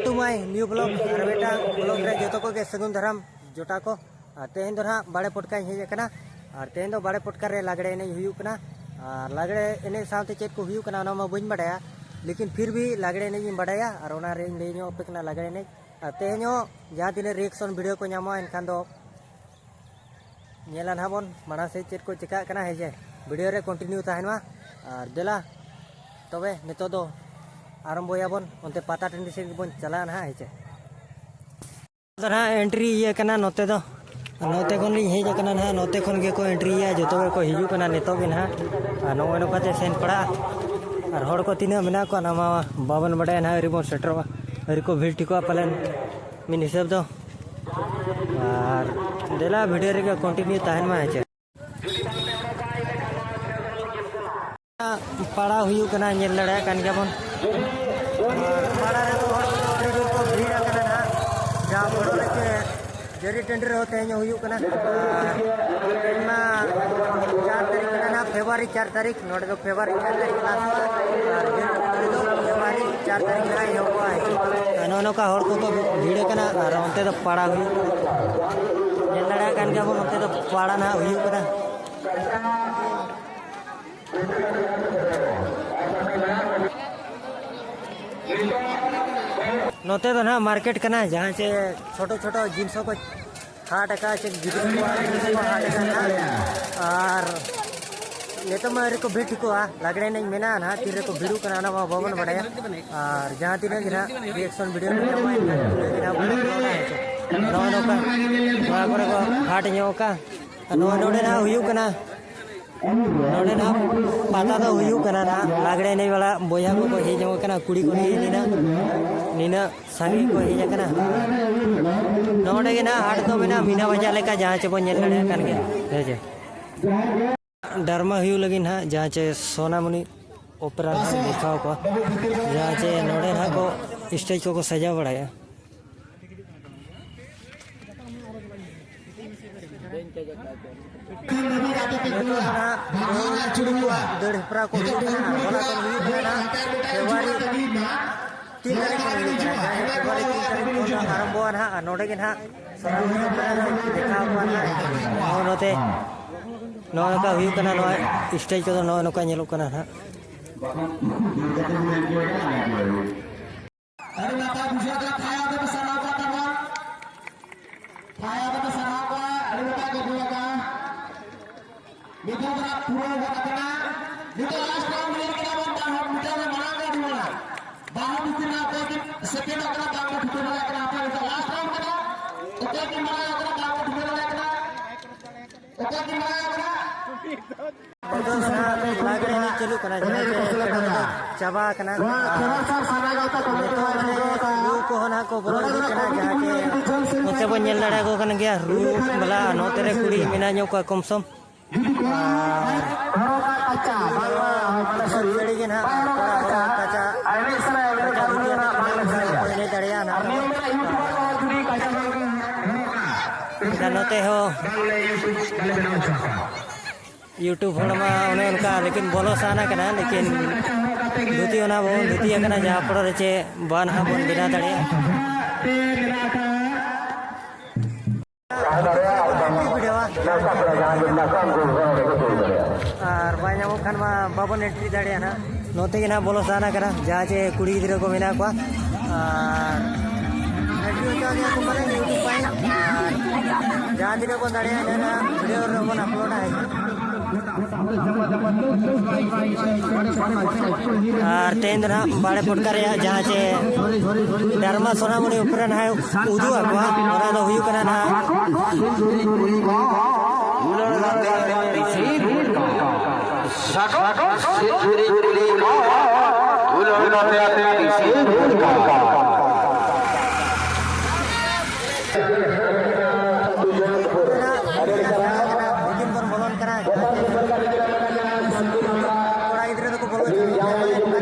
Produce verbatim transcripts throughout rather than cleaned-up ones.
To my new vlog, ᱟᱨ ᱢᱤᱫᱴᱟᱝ vlog ᱨᱮ ᱡᱚᱛᱚ ᱠᱚᱜᱮ ᱥᱟᱹᱜᱩᱱ ᱫᱟᱨᱟᱢ ᱡᱚᱴᱟ ᱠᱚ᱾ ᱟᱨ ᱛᱮᱦᱮᱧ ᱫᱚ ᱱᱟᱦᱟᱜ ᱵᱟᱲᱮ ᱯᱚᱴᱠᱟᱧ ᱦᱮᱡ ᱟᱠᱟᱱᱟ᱾ ᱟᱨ ᱛᱮᱦᱮᱧ ᱫᱚ ᱵᱟᱲᱮ ᱯᱚᱴᱠᱟ ᱨᱮ ᱞᱟᱜᱽᱲᱮ ᱮᱱᱮᱡ ᱦᱩᱭᱩᱜ ᱠᱟᱱᱟ᱾ ᱟᱨ ᱞᱟᱜᱽᱲᱮ ᱮᱱᱮᱡ ᱥᱟᱶᱛᱮ ᱪᱮᱫ ᱠᱚ ᱦᱩᱭᱩᱜ ᱠᱟᱱᱟ, ᱚᱱᱟ ᱢᱟ ᱵᱟᱹᱧ ᱵᱟᱰᱟᱭᱟ, ᱞᱮᱠᱤᱱ ᱯᱷᱤᱨ ᱵᱷᱤ ᱞᱟᱜᱽᱲᱮ ᱮᱱᱮᱡ ᱤᱧ ᱵᱟᱰᱟᱭᱟ᱾ ᱟᱨ ᱚᱱᱟ ᱨᱮᱧ ᱞᱟᱹᱭ ᱧᱚᱜ ᱟᱯᱮ ᱠᱟᱱᱟ ᱞᱟᱜᱽᱲᱮ ᱮᱱᱮᱡ᱾ ᱟᱨ ᱛᱮᱦᱮᱧ ᱦᱚᱸ ᱡᱟᱦᱟᱸ ᱛᱤᱱᱟᱹᱜ reaction video ᱠᱚ ᱧᱟᱢᱚᱜᱼᱟ, ᱮᱱᱠᱷᱟᱱ ᱫᱚ ᱧᱮᱞᱟ ᱱᱟᱦᱟᱜ ᱵᱚᱱ ᱢᱟᱲᱟᱝ ᱥᱮᱫ ᱪᱮᱫ ᱠᱚ ᱪᱤᱠᱟᱹᱜ ᱠᱟᱱᱟ, ᱦᱮᱸ ᱥᱮ᱾ video ᱨᱮ continue ᱛᱟᱦᱮᱱ ᱢᱟ᱾ ᱟᱨ ᱫᱮᱞᱟ ᱛᱚᱵᱮ ᱱᱤᱛᱚᱜ ᱫᱚ ᱟᱨᱟᱢᱵᱚᱭᱟᱵᱚᱱ, ᱚᱱᱛᱮ ᱯᱟᱛᱟ ᱴᱟᱺᱰᱤ ᱥᱮᱫ ᱜᱮᱵᱚᱱ ᱪᱟᱞᱟᱜᱼᱟ ᱱᱟᱦᱟᱜ, ᱦᱮᱸ ᱥᱮ᱾ ᱫᱚ ᱱᱟᱦᱟᱜ entry ᱤᱭᱟᱹ ᱠᱟᱱᱟ ᱱᱚᱛᱮ ᱫᱚ᱾ ᱱᱚᱛᱮ ᱠᱷᱚᱱ ᱞᱤᱧ ᱦᱮᱡ ᱟᱠᱟᱱᱟ ᱱᱟᱦᱟᱜ, ᱱᱚᱛᱮ ᱠᱷᱚᱱ ᱜᱮᱠᱚ entry ᱭᱟ, ᱡᱚᱛᱚ ᱜᱮᱠᱚ ᱦᱤᱡᱩᱜ ᱠᱟᱱᱟ ᱱᱤᱛᱚᱜ ᱜᱮ ᱱᱟᱦᱟᱜ᱾ ᱟᱨ ᱱᱚᱜᱼᱚᱭ ᱱᱚᱝᱠᱟᱛᱮ ᱥᱮᱱ ᱯᱟᱲᱟᱜᱼᱟ᱾ ᱟᱨ ᱦᱚᱲ ᱠᱚ ᱛᱤᱱᱟᱹᱜ ᱢᱮᱱᱟᱜ ᱠᱚᱣᱟ, ᱚᱱᱟ ᱢᱟ ᱵᱟᱵᱚᱱ ᱵᱟᱰᱟᱭᱟ ᱱᱟᱦᱟᱜ, ᱟᱹᱣᱨᱤ ᱵᱚᱱ ᱥᱮᱴᱮᱨᱚᱜᱼᱟ, ᱟᱹᱣᱨᱤ ᱠᱚ ᱵᱷᱤᱲ ᱴᱷᱤᱠᱚᱜᱼᱟ ᱯᱟᱞᱮᱱ ᱢᱤᱫ ᱦᱤᱥᱟᱹᱵ ᱫᱚ᱾ ᱟᱨ ᱫᱮᱞᱟ video ᱨᱮᱜᱮ continue ᱛᱟᱦᱮᱱ ᱢᱟ, ᱦᱮᱸ ᱪᱮ᱾ ᱯᱟᱲᱟ ᱦᱩᱭᱩᱜ ᱠᱟᱱᱟ, ᱧᱮᱞ ᱫᱟᱲᱮᱭᱟᱜ ᱠᱟᱱ ᱜᱮᱭᱟ ᱵᱚᱱ᱾ ᱟᱨ ᱯᱟᱲᱟ ᱨᱮᱫᱚ ᱦᱚᱲ ᱠᱚᱫᱚ ᱟᱹᱰᱤ ᱡᱳᱨ ᱠᱚ ᱵᱷᱤᱲ ᱟᱠᱟᱱᱟ ᱱᱟᱦᱟᱜ, ᱡᱟᱦᱟᱸ ᱯᱷᱳᱴᱳ ᱨᱮ ᱪᱮ ᱡᱟᱹᱨᱤ ᱴᱟᱺᱰᱤ ᱨᱮᱦᱚᱸ ᱛᱮᱦᱮᱧ ᱦᱚᱸ ᱦᱩᱭᱩᱜ ᱠᱟᱱᱟ᱾ ᱟᱨ ᱛᱮᱦᱮᱧ ᱢᱟ ᱪᱟᱨ ᱛᱟᱹᱨᱤᱠᱷ ᱠᱟᱱᱟ ᱱᱟᱦᱟᱜ, ᱯᱷᱮᱵᱽᱨᱩᱣᱟᱨᱤ ᱪᱟᱨ ᱛᱟᱹᱨᱤᱠᱷ᱾ ᱱᱚᱰᱮ ᱫᱚ ᱯᱷᱮᱵᱽᱨᱩᱣᱟᱨᱤ ᱪᱟᱨ ᱛᱟᱹᱨᱤᱠᱷ ᱞᱟᱥᱴᱚᱜᱼᱟ᱾ ᱟᱨ ᱡᱟᱹᱨᱤ ᱴᱟᱺᱰᱤ ᱨᱮᱫᱚ ᱯᱷᱮᱵᱽᱨᱩᱣᱟᱨᱤ ᱪᱟᱨ ᱛᱟᱹᱨᱤᱠᱷ ᱱᱟᱦᱟᱜ ᱮᱦᱚᱵᱚᱜᱼᱟ᱾ ᱟᱨ ᱱᱚᱜᱼᱚ ᱱᱚᱝᱠᱟ ᱦᱚᱲ ᱠᱚᱠᱚ ᱵᱷᱤᱲ ᱟᱠᱟᱱᱟ᱾ ᱟᱨ ᱚᱱᱛᱮ ᱫᱚ ᱯᱟᱲᱟ ᱦᱩᱭᱩᱜ ᱠᱟᱱᱟ, ᱧᱮᱞ ᱫᱟᱲᱮᱭᱟᱜ ᱠᱟᱱ ᱜᱮᱭᱟ ᱵᱚᱱ, ᱚᱱᱛᱮ ᱫᱚ ᱯᱟᱲᱟ ᱱᱟᱦᱟᱜ ᱦᱩᱭᱩᱜ ᱠᱟᱱᱟ᱾ ᱱᱚᱛᱮ ᱫᱚ ᱱᱟᱦᱟᱜ market ᱠᱟᱱᱟ, ᱡᱟᱦᱟᱸ ᱪᱮ ᱪᱷᱳᱴᱳ ᱪᱷᱳᱴᱳ ᱡᱤᱱᱤᱥ ᱠᱚ ᱦᱟᱴ ᱟᱠᱟᱫ, ᱪᱮ ᱜᱤᱫᱽᱨᱟᱹ ᱠᱚᱣᱟᱜ ᱡᱤᱱᱤᱥ ᱠᱚ ᱦᱟᱴ ᱟᱠᱟᱫ ᱱᱟᱦᱟᱜ᱾ ᱟᱨ ᱱᱤᱛᱚᱜ ᱢᱟ ᱟᱹᱣᱨᱤ ᱠᱚ ᱵᱷᱤᱲ ᱴᱷᱤᱠᱚᱜᱼᱟ, ᱞᱟᱜᱽᱲᱮ ᱮᱱᱮᱡ ᱢᱮᱱᱟᱜᱼᱟ ᱱᱟᱦᱟᱜ, ᱛᱤᱱ ᱨᱮᱠᱚ ᱵᱷᱤᱲᱚᱜ ᱠᱟᱱᱟ ᱚᱱᱟ ᱢᱟ ᱵᱟᱵᱚᱱ ᱵᱟᱰᱟᱭᱟ᱾ ᱟᱨ ᱡᱟᱦᱟᱸ ᱛᱤᱱᱟᱹᱜ ᱜᱮ ᱱᱟᱦᱟᱜ reaction video ᱠᱚ ᱧᱟᱢᱚᱜᱼᱟ, ᱮᱱᱠᱷᱟᱱ ᱱᱚᱜᱼᱚ ᱱᱚᱝᱠᱟ ᱱᱚᱣᱟ ᱠᱚᱨᱮ ᱠᱚ ᱦᱟᱴ ᱧᱚᱜ ᱟᱠᱟᱫ᱾ ᱟᱨ ᱱᱚᱣᱟ ᱱᱚᱰᱮ ᱱᱟᱦᱟᱜ ᱦᱩᱭᱩᱜ ᱠᱟᱱᱟ᱾ ᱱᱚᱰᱮ ᱱᱟᱦᱟᱜ ᱯᱟᱛᱟ ᱫᱚ ᱦᱩᱭᱩᱜ ᱠᱟᱱᱟ ᱱᱟᱦᱟᱜ, ᱞᱟᱜᱽᱲᱮ ᱮᱱᱮᱡ ᱵᱟᱞᱟ ᱵᱚᱭᱦᱟ ᱠᱚᱠᱚ ᱦᱮᱡ ᱧᱚᱜ ᱠᱟᱱᱟ, ᱠᱩᱲᱤ ᱠᱚ ᱱᱤᱭᱟᱹ ᱱᱤᱱᱟᱹᱜ, ᱱᱤᱱᱟᱹᱜ ᱥᱟᱸᱜᱮ ᱠᱚ ᱦᱮᱡ ᱟᱠᱟᱱᱟ᱾ ᱱᱚᱰᱮ ᱜᱮ ᱱᱟᱦᱟᱜ ᱦᱟᱴ ᱫᱚ ᱢᱮᱱᱟᱜᱼᱟ, ᱢᱤᱱᱟ ᱵᱟᱡᱟᱨ ᱞᱮᱠᱟ, ᱡᱟᱦᱟᱸ ᱪᱮ ᱵᱚᱱ ᱧᱮᱞ ᱫᱟᱲᱮᱭᱟᱜ ᱠᱟᱱ ᱜᱮᱭᱟ, ᱦᱮᱸ ᱪᱮ᱾ ᱰᱨᱟᱢᱟ ᱦᱩᱭᱩᱜ ᱞᱟᱹᱜᱤᱫ ᱱᱟᱦᱟᱜ, ᱡᱟᱦᱟᱸ ᱪᱮ ᱥᱳᱱᱟᱢᱩᱱᱤ ᱚᱯᱮᱨᱟ ᱱᱟᱦᱟᱜ ᱫᱮᱠᱷᱟᱣ ᱠᱚᱣᱟ, ᱡᱟᱦᱟᱸ ᱪᱮ ᱱᱚᱰᱮ ᱱᱟᱦᱟᱜ ᱠᱚ stage ᱠᱚᱠᱚ ᱥᱟᱡᱟᱣ ᱵᱟᱲᱟᱭᱟ᱾ ᱫᱟᱹᱲ ᱦᱮᱯᱨᱟᱣ ᱠᱚ ᱦᱩᱭᱩᱜ ᱠᱟᱱᱟ, ᱦᱚᱞᱟ ᱠᱷᱚᱱ ᱦᱩᱭᱩᱜ ᱠᱟᱱᱟ ᱯᱷᱮᱵᱽᱨᱩᱣᱟᱨᱤ ᱛᱤᱱ ᱛᱟᱹᱨᱤᱠᱷ ᱠᱷᱚᱱ ᱦᱩᱭᱩᱜ ᱠᱟᱱᱟ, ᱡᱟᱦᱟᱸ ᱯᱷᱮᱵᱽᱨᱩᱣᱟᱨᱤ ᱛᱤᱱ ᱛᱟᱹᱨᱤᱠᱷ ᱠᱷᱚᱱ ᱫᱚ ᱟᱨᱟᱢᱵᱷᱚᱜᱼᱟ ᱱᱟᱦᱟᱜ, ᱟᱨ ᱱᱚᱰᱮ ᱜᱮ ᱱᱟᱦᱟᱜ ᱥᱚᱨᱦᱟᱭ ᱯᱚᱨᱚᱵᱽ ᱫᱚ ᱫᱮᱠᱷᱟᱣ ᱠᱚᱣᱟ ᱱᱟᱦᱟᱜ᱾ ᱱᱚᱜᱼᱚ ᱱᱚᱛᱮ, ᱱᱚᱜᱼᱚ ᱱᱚᱝᱠᱟ ᱦᱩᱭᱩᱜ ᱠᱟᱱᱟ, ᱱᱚᱣᱟ ᱥᱴᱮᱡᱽ ᱠᱚᱫᱚ ᱱᱚᱜᱼᱚ ᱱᱚᱝᱠᱟ ᱧᱮᱞᱚᱜ ᱠᱟᱱᱟ ᱱᱟᱦᱟᱜ᱾ ᱟᱹᱰᱤ ᱱᱟᱯᱟᱭ ᱵᱩᱡᱷᱟᱹᱣ ᱠᱟᱱᱟ, ᱛᱷᱟᱭᱟ ᱫᱚᱯᱮ ᱥᱟᱨᱦᱟᱣ ᱠᱚᱣᱟ ᱛᱟᱵᱚᱱ᱾ ᱛᱷᱟᱭᱟ ᱫᱚᱯᱮ ᱥᱟᱨᱦᱟᱣ ᱠᱚᱣᱟ, ᱟᱹᱰᱤ ᱱᱟᱯᱟᱭ ᱠᱚ ᱵᱩᱡᱷᱟᱹᱣ ᱠᱟᱱᱟ᱾ ᱱᱤᱛᱚᱜ ᱫᱚ ᱦᱟᱸᱜ ᱯᱩᱨᱟᱹᱣ ᱜᱚᱫ ᱟᱠᱟᱱᱟ᱾ ᱱᱤᱛᱚᱜ ᱞᱟᱥᱴ ᱨᱟᱣᱩᱱᱰ ᱧᱮᱞ ᱠᱮᱫᱟ ᱵᱚᱱ, ᱵᱟᱨ ᱦᱚᱲ ᱢᱤᱫᱴᱟᱝ ᱨᱮ ᱢᱟᱲᱟᱝ ᱨᱮ ᱟᱹᱰᱤ ᱢᱟᱲᱟᱝ᱾ ᱵᱟᱨ ᱦᱚᱲ ᱵᱷᱤᱛᱤᱨ ᱨᱮ ᱚᱠᱚᱭ ᱠᱤᱱ ᱥᱮᱠᱮᱱᱰᱚᱜ ᱠᱟᱱᱟ, ᱵᱟᱝ ᱠᱚ ᱴᱷᱤᱠᱟᱹ ᱫᱟᱲᱮᱭᱟᱜ ᱠᱟᱱᱟ᱾ ᱦᱟᱯᱮ ᱱᱤᱛᱚᱜ ᱞᱟᱥᱴ ᱨᱟᱣᱩᱱᱰ ᱠᱟᱱᱟ᱾ ᱚᱠᱚᱭ ᱠᱤᱱ ᱢᱟᱲᱟᱝ ᱠᱟᱱᱟ, ᱵᱟᱝ ᱠᱚ ᱴᱷᱤᱠᱟᱹ ᱫᱟᱲᱮᱭᱟᱜ ᱠᱟᱱᱟ᱾ ᱚᱠᱚᱭ ᱠᱤᱱ ᱢᱟᱲᱟᱝ ᱠᱟᱱᱟ᱾ ᱱᱤᱛᱚᱜ ᱫᱚ ᱱᱟᱦᱟᱜ ᱞᱟᱜᱽᱲᱮ ᱮᱱᱮᱡ ᱪᱟᱹᱞᱩᱜ ᱠᱟᱱᱟ, ᱡᱟᱦᱟᱸ ᱪᱮ ᱠᱷᱮᱞᱳᱰ ᱫᱚ ᱪᱟᱵᱟ ᱟᱠᱟᱱᱟ᱾ ᱟᱨ ᱱᱤᱛᱚᱜ ᱢᱟᱱᱮ ᱨᱩ ᱠᱚᱦᱚᱸ ᱱᱟᱦᱟᱜ ᱠᱚ ᱵᱚᱞᱚ ᱤᱫᱤᱜ ᱠᱟᱱᱟ, ᱡᱟᱦᱟᱸ ᱪᱮ ᱱᱚᱛᱮ ᱵᱚᱱ ᱧᱮᱞ ᱫᱟᱲᱮᱭᱟᱠᱚ ᱠᱟᱱ ᱜᱮᱭᱟ, ᱨᱩ ᱵᱟᱞᱟ ᱱᱚᱛᱮ ᱨᱮ ᱠᱩᱲᱤ ᱢᱮᱱᱟᱜ ᱧᱚᱜ ᱠᱚᱣᱟ ᱠᱚᱢ ᱥᱚᱢ᱾ ᱟᱨ ᱥᱟᱹᱲᱤ ᱜᱮ ᱱᱟᱦᱟᱜ ᱠᱚᱲᱟ ᱦᱚᱲᱟᱜ ᱠᱟᱪᱟ, ᱠᱟᱪᱟ ᱫᱷᱩᱛᱤ ᱟᱛᱮ ᱠᱚ ᱮᱱᱮᱡ ᱫᱟᱲᱮᱭᱟᱜᱼᱟ ᱱᱟᱦᱟᱜ᱾ ᱟᱨ ᱱᱚᱛᱮ ᱦᱚᱸ YouTube ᱦᱚᱲ ᱢᱟ ᱚᱱᱮ ᱚᱱᱠᱟ, ᱞᱮᱠᱤᱱ ᱵᱚᱞᱚ ᱥᱟᱱᱟ ᱠᱟᱱᱟ, ᱞᱮᱠᱤᱱ ᱫᱷᱩᱛᱤ ᱚᱱᱟ ᱵᱚᱱ ᱫᱷᱩᱛᱤ ᱟᱠᱟᱱᱟ, ᱡᱟᱦᱟᱸ ᱯᱚᱨᱮ ᱨᱮ ᱪᱮᱫ ᱵᱟᱝ ᱦᱟᱸᱜ ᱵᱚᱱ ᱵᱮᱱᱟᱣ ᱫᱟᱲᱮᱭᱟᱜᱼᱟ᱾ ᱟᱨ ᱵᱟᱭ ᱧᱟᱢᱚᱜ ᱠᱷᱟᱱ ᱢᱟ ᱵᱟᱵᱚᱱ ᱮᱱᱴᱨᱤ ᱫᱟᱲᱮᱭᱟᱜᱼᱟ ᱱᱟᱜ᱾ ᱱᱚᱛᱮ ᱜᱮ ᱱᱟᱜ ᱵᱚᱞᱚ ᱥᱟᱱᱟ ᱠᱟᱱᱟ, ᱡᱟᱦᱟᱸ ᱪᱮ ᱠᱩᱲᱤ ᱜᱤᱫᱽᱨᱟᱹ ᱠᱚ ᱢᱮᱱᱟᱜ ᱠᱚᱣᱟ᱾ ᱟᱨ ᱮᱱᱴᱨᱤ ᱦᱚᱪᱚ ᱜᱮᱭᱟ ᱠᱚ ᱯᱟᱞᱮ YouTube ᱯᱟᱭᱮ᱾ ᱟᱨ ᱡᱟᱦᱟᱸ ᱛᱤᱱᱟᱹᱜ ᱵᱚᱱ ᱫᱟᱲᱮᱭᱟᱜᱼᱟ, ᱤᱱᱟᱹᱜ ᱵᱷᱤᱰᱤᱭᱳ ᱨᱮᱵᱚᱱ ᱟᱯᱞᱳᱰᱟ᱾ ᱟᱨ ᱛᱮᱦᱮᱧ ᱫᱚ ᱱᱟᱦᱟᱜ ᱵᱟᱲᱮ ᱯᱚᱴᱠᱟ ᱨᱮᱭᱟᱜ ᱡᱟᱦᱟᱸ ᱪᱮ ᱰᱟᱨᱢᱟ ᱥᱳᱱᱟᱢᱩᱱᱤ ᱩᱯᱨᱮ ᱱᱟᱦᱟᱜ ᱩᱫᱩᱜ ᱟᱠᱚᱣᱟ, ᱚᱱᱟ ᱫᱚ ᱦᱩᱭᱩᱜ ᱠᱟᱱᱟ ᱱᱟᱦᱟᱜ ᱵᱷᱤᱛᱤᱨ ᱵᱚᱱ ᱵᱚᱞᱚᱱ ᱠᱟᱱᱟ᱾ ᱠᱚᱲᱟ ᱜᱤᱫᱽᱨᱟᱹ ᱫᱚᱠᱚ ᱵᱚᱞᱚ ᱦᱚᱪᱚ ᱟᱠᱚ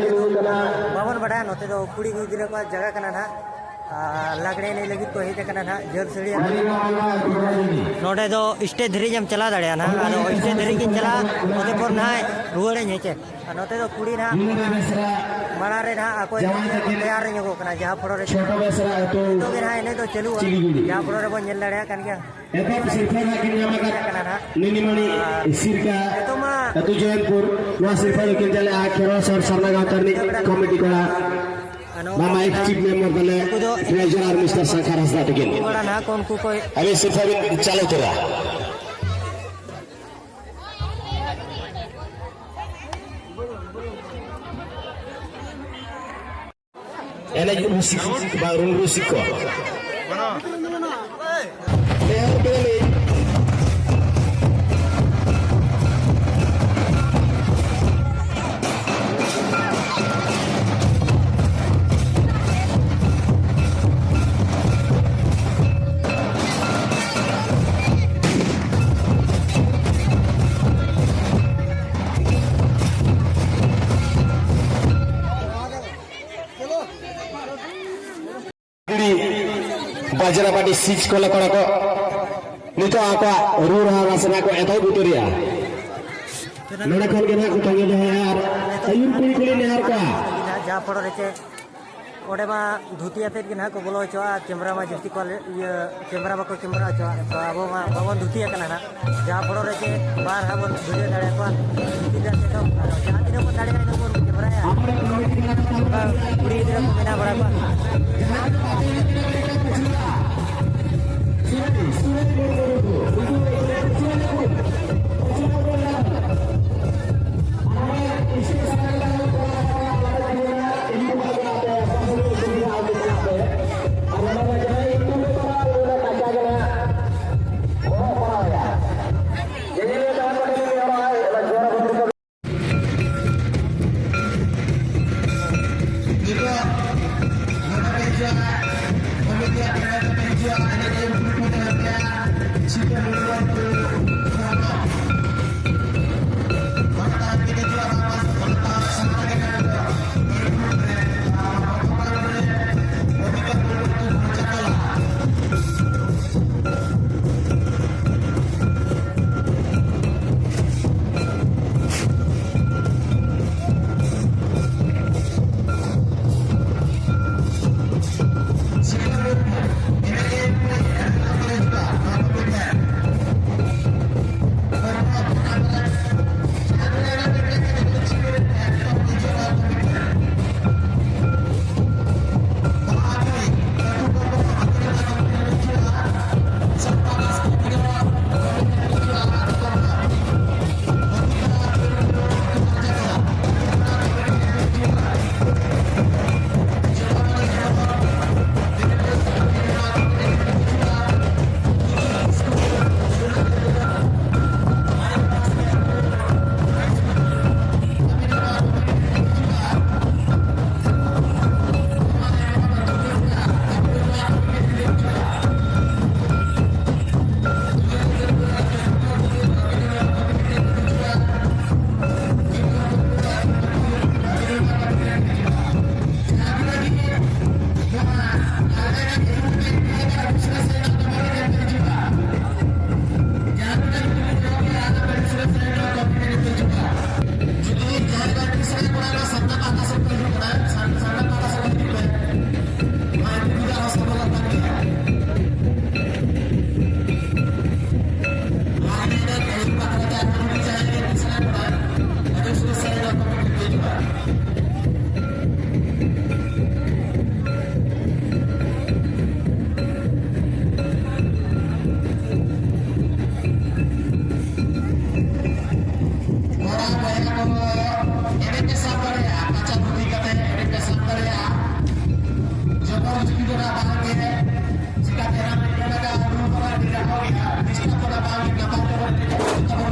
ᱠᱟᱱᱟ, ᱵᱟᱵᱚᱱ ᱵᱟᱰᱟᱭᱟ᱾ ᱱᱚᱛᱮ ᱫᱚ ᱠᱩᱲᱤ ᱜᱤᱫᱽᱨᱟᱹ ᱠᱚᱣᱟᱜ ᱡᱟᱭᱜᱟ ᱠᱟᱱᱟ ᱱᱟᱦᱟᱜ᱾ ᱟᱨ ᱞᱟᱜᱽᱲᱮ ᱮᱱᱮᱡ ᱞᱟᱹᱜᱤᱫ ᱠᱚ ᱦᱮᱡ ᱟᱠᱟᱱᱟ ᱱᱟᱦᱟᱜ ᱡᱷᱟᱹᱞ ᱥᱟᱹᱲᱤᱭᱟᱹ᱾ ᱱᱚᱰᱮ ᱫᱚ ᱥᱴᱮᱡᱽ ᱫᱷᱟᱹᱨᱤᱡ ᱮᱢ ᱪᱟᱞᱟᱣ ᱫᱟᱲᱮᱭᱟᱜᱼᱟ ᱱᱟᱦᱟᱜ᱾ ᱟᱫᱚ ᱥᱴᱮᱡᱽ ᱫᱷᱟᱹᱨᱤᱡ ᱜᱤᱧ ᱪᱟᱞᱟᱜᱼᱟ, ᱚᱱᱛᱮ ᱯᱚᱨ ᱱᱟᱦᱟᱜ ᱨᱩᱣᱟᱹᱲᱟᱹᱧ, ᱦᱮᱸ ᱪᱮ? ᱟᱨ ᱱᱚᱛᱮ ᱫᱚ ᱠᱩᱲᱤ ᱱᱟᱦᱟᱜ ᱢᱟᱲᱟᱝ ᱨᱮ ᱱᱟᱦᱟᱜ ᱟᱠᱚ ᱛᱮᱭᱟᱨ ᱧᱚᱜᱚᱜ ᱠᱟᱱᱟ, ᱡᱟᱦᱟᱸ ᱯᱷᱚᱲᱚ ᱨᱮ ᱱᱤᱛᱚᱜ ᱜᱮ ᱱᱟᱦᱟᱜ ᱮᱱᱮᱡ ᱫᱚ ᱪᱟᱹᱞᱩᱜᱼᱟ, ᱡᱟᱦᱟᱸ ᱯᱷᱚᱲᱚ ᱨᱮᱵᱚᱱ ᱧᱮᱞ ᱫᱟᱲᱮᱭᱟᱜ ᱠᱟᱱ ᱜᱮᱭᱟ᱾ ᱮᱛᱚᱦᱚᱵ ᱥᱤᱨᱯᱷᱟᱹ ᱱᱟᱦᱟᱜ ᱠᱤᱱ ᱧᱟᱢ ᱟᱠᱟᱫ ᱱᱤᱱᱤᱢᱟᱹᱱᱤ ᱥᱤᱨᱠᱟ ᱟᱹᱛᱩ ᱡᱚᱭᱚᱱᱯᱩᱨ᱾ ᱱᱚᱣᱟ ᱥᱤᱨᱯᱷᱟᱹ ᱫᱚ ᱠᱤᱱ ᱪᱟᱞᱟᱜᱼᱟ ᱠᱷᱮᱨᱣᱟᱞ ᱥᱚᱦᱚᱨ ᱥᱟᱨᱱᱟ ᱜᱟᱶᱛᱟ ᱨᱤᱱᱤᱡ ᱠᱚᱢᱤᱴᱤ ᱠᱚᱲᱟ ᱢᱟᱢᱟ ᱮᱠᱥ ᱪᱤᱯ ᱢᱮᱢᱵᱟᱨ ᱛᱟᱞᱮ ᱴᱨᱮᱡᱟᱨᱟᱨ ᱢᱤᱥᱴᱟᱨ ᱥᱟᱝᱠᱷᱟᱨ ᱦᱟᱸᱥᱫᱟ ᱛᱟᱹᱠᱤᱱ᱾ ᱟᱹᱵᱤᱱ ᱥᱤᱨᱯᱷᱟᱹ ᱵᱤᱱ ᱪᱟᱞ ᱩᱛᱟᱹᱨᱟ᱾ ᱮᱱᱮᱡ ᱨᱩᱥᱤᱠ ᱵᱟ ᱨᱩ ᱨᱩᱥᱤᱠ ᱠᱚ᱾ ᱱᱮᱦᱚᱨ ᱠᱮᱫᱟᱞᱤᱧ᱾ ᱜᱤᱲᱤ ᱵᱟᱡᱽᱨᱟᱯᱟᱴᱤ ᱥᱤᱡ ᱠᱚᱞᱮ ᱠᱚᱲᱟ ᱠᱚ ᱱᱤᱛᱚᱜ ᱟᱠᱚᱣᱟᱜ ᱨᱩ ᱨᱟᱦᱟ ᱨᱟᱥᱱᱟ ᱠᱚ ᱮᱛᱚᱦᱚᱵ ᱩᱛᱟᱹᱨᱮᱜᱼᱟ᱾ ᱱᱚᱰᱮ ᱠᱷᱚᱱ ᱜᱮ ᱱᱟᱦᱟᱜ ᱠᱚ ᱛᱟᱸᱜᱤ ᱫᱚᱦᱚᱭᱟ ᱟᱨ ᱟᱹᱭᱩᱨ ᱠᱩᱲᱤ ᱠᱩᱞᱤ ᱱᱮᱦᱚᱨ ᱠᱚᱣᱟ᱾ ᱡᱟᱦᱟᱸ ᱯᱚᱨᱚ ᱨᱮ ᱪᱮ ᱚᱸᱰᱮ ᱢᱟ ᱫᱷᱩᱛᱤ ᱟᱛᱮᱫ ᱜᱮ ᱱᱟᱦᱟᱜ ᱠᱚ ᱵᱚᱞᱚ ᱦᱚᱪᱚᱣᱟᱜᱼᱟ, ᱠᱮᱢᱨᱟ ᱢᱟ ᱡᱟᱹᱥᱛᱤ ᱠᱚᱣᱟᱞᱮ, ᱤᱭᱟᱹ, ᱠᱮᱢᱨᱟ ᱵᱟᱠᱚ ᱠᱮᱢᱨᱟ ᱦᱚᱪᱚᱣᱟᱜ, ᱛᱚ ᱟᱵᱚ ᱢᱟ ᱵᱟᱵᱚᱱ ᱫᱷᱩᱛᱤ ᱟᱠᱟᱱᱟ ᱱᱟᱦᱟᱜ, ᱡᱟᱦᱟᱸ ᱯᱷᱚᱲᱚ ᱨᱮ ᱪᱮ ᱵᱟᱨ ᱦᱟᱸᱜ ᱵᱚᱱ ᱵᱷᱤᱰᱤᱭᱳ ᱫᱟᱲᱮᱭᱟᱠᱚᱣᱟ, ᱫᱷᱩᱛᱤ ᱠᱟᱛᱮᱫ ᱫᱚ ᱡᱟᱦᱟᱸ ᱛᱤᱱᱟᱹᱜ ᱵᱚᱱ ᱫᱟᱲᱮᱭᱟᱜᱼᱟ ᱤᱱᱟᱹᱜ ᱵᱚᱱ ᱠᱮᱢᱨᱟᱭᱟ᱾ ᱚᱱᱠᱟ ᱠᱩᱲᱤ ᱜᱤᱫᱽᱨᱟᱹ ᱠᱚ ᱢᱮᱱᱟᱜ ᱵᱟᱲᱟ ᱠᱚᱣᱟ᱾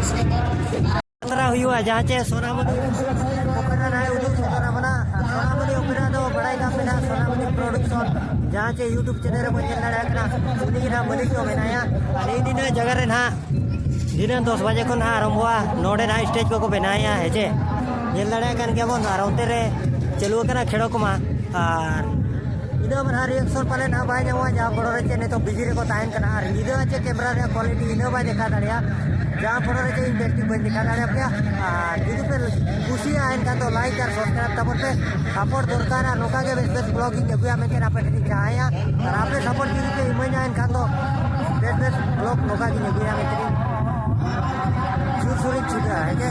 ᱯᱟᱛᱨᱟ ᱦᱩᱭᱩᱜᱼᱟ, ᱡᱟᱦᱟᱸ ᱪᱮ ᱥᱳᱱᱟᱢᱩᱱᱤ ᱚᱯᱮᱨᱟ ᱱᱟᱭ ᱩᱫᱩᱜ ᱥᱚᱫᱚᱨ ᱟᱵᱚᱱᱟ᱾ ᱟᱨ ᱥᱳᱱᱟᱢᱩᱱᱤ ᱚᱯᱮᱨᱟ ᱫᱚ ᱵᱟᱲᱟᱭ ᱠᱟᱜ ᱯᱮ ᱱᱟᱦᱟᱜ, ᱥᱳᱱᱟᱢᱩᱱᱤ ᱯᱨᱚᱰᱟᱠᱥᱚᱱ, ᱡᱟᱦᱟᱸ ᱪᱮ YouTube ᱪᱮᱱᱮᱞ ᱨᱮᱵᱚᱱ ᱧᱮᱞ ᱫᱟᱲᱮᱭᱟᱜ ᱠᱟᱱᱟ, ᱩᱱᱤ ᱜᱮ ᱱᱟᱦᱟᱜ ᱢᱟᱹᱞᱤᱠ ᱫᱚ ᱢᱮᱱᱟᱭᱟ᱾ ᱟᱨ ᱱᱤᱭᱟᱹ ᱫᱤᱱᱟᱹ ᱡᱟᱭᱜᱟ ᱨᱮ ᱱᱟᱦᱟᱜ ᱫᱷᱤᱱᱟᱹᱱ ᱫᱚᱥ ᱵᱟᱡᱮ ᱠᱷᱚᱱ ᱱᱟᱦᱟᱜ ᱟᱨᱟᱢᱵᱷᱚᱜᱼᱟ, ᱱᱚᱰᱮ ᱱᱟᱦᱟᱜ ᱥᱴᱮᱡᱽ ᱠᱚᱠᱚ ᱵᱮᱱᱟᱣᱮᱜᱼᱟ, ᱦᱮᱸ ᱪᱮ? ᱧᱮᱞ ᱫᱟᱲᱮᱭᱟᱜ ᱠᱟᱱ ᱜᱮᱭᱟ ᱵᱚᱱ᱾ ᱟᱨ ᱚᱱᱛᱮ ᱨᱮ ᱪᱟᱹᱞᱩ ᱟᱠᱟᱱᱟ ᱠᱷᱮᱲᱚ ᱠᱚᱢᱟ᱾ ᱟᱨ ᱤᱱᱟᱹ ᱢᱟ ᱱᱟᱦᱟᱜ ᱨᱤᱭᱮᱠᱥᱚᱱ ᱯᱟᱞᱮ ᱱᱟᱦᱟᱜ ᱵᱟᱭ ᱧᱟᱢᱚᱜᱼᱟ, ᱡᱟᱦᱟᱸ ᱯᱚᱨᱮ ᱨᱮ ᱪᱮᱫ ᱱᱤᱛᱚᱜ ᱵᱤᱡᱤ ᱨᱮᱠᱚ ᱛᱟᱦᱮᱱ ᱠᱟᱱᱟ᱾ ᱟᱨ ᱧᱤᱫᱟᱹ ᱪᱮᱫ ᱠᱮᱢᱮᱨᱟ ᱨᱮᱭᱟᱜ ᱠᱳᱣᱟᱞᱤᱴᱤ ᱤᱱᱟᱹ ᱵᱟᱭ ᱫᱮᱠᱷᱟᱣ ᱫᱟᱲᱮᱭᱟᱜᱼᱟ, ᱡᱟᱦᱟᱸ ᱯᱚᱨᱮ ᱨᱮ ᱪᱮᱫ ᱤᱧ ᱵᱮᱥ ᱴᱷᱤᱠ ᱵᱟᱹᱧ ᱫᱮᱠᱷᱟᱣ ᱫᱟᱲᱮᱭᱟᱜ ᱯᱮᱭᱟ᱾ ᱟᱨ ᱡᱩᱫᱤ ᱯᱮ ᱠᱩᱥᱤᱭᱟᱜᱼᱟ ᱮᱱᱠᱷᱟᱱ ᱫᱚ ᱞᱟᱭᱤᱠ ᱟᱨ ᱥᱟᱵᱥᱠᱨᱟᱭᱤᱵ ᱛᱟᱵᱚᱱ ᱯᱮ᱾ ᱥᱟᱯᱳᱨᱴ ᱫᱚᱨᱠᱟᱨ, ᱟᱨ ᱱᱚᱝᱠᱟ ᱜᱮ ᱵᱮᱥ ᱵᱮᱥ ᱵᱞᱚᱜ ᱤᱧ ᱟᱹᱜᱩᱭᱟ ᱢᱮᱱᱛᱮ ᱟᱯᱮ ᱴᱷᱮᱱ ᱤᱧ ᱪᱟᱦᱟᱭᱟ᱾ ᱟᱨ ᱟᱯᱮ ᱥᱟᱯᱳᱨᱴ ᱡᱩᱫᱤ ᱯᱮ ᱤᱢᱟᱹᱧᱟ ᱮᱱᱠᱷᱟᱱ ᱫᱚ ᱵᱮᱥ ᱵᱮᱥ ᱵᱞᱚᱜ ᱱᱚᱝᱠᱟ ᱜᱤᱧ ᱟᱹᱜᱩᱭᱟ ᱢᱮᱱᱛᱮ ᱡᱳᱨᱥᱳᱨᱤᱧ ᱪᱷᱩᱴᱟᱹᱜᱼᱟ, ᱦᱮᱸ ᱪᱮ?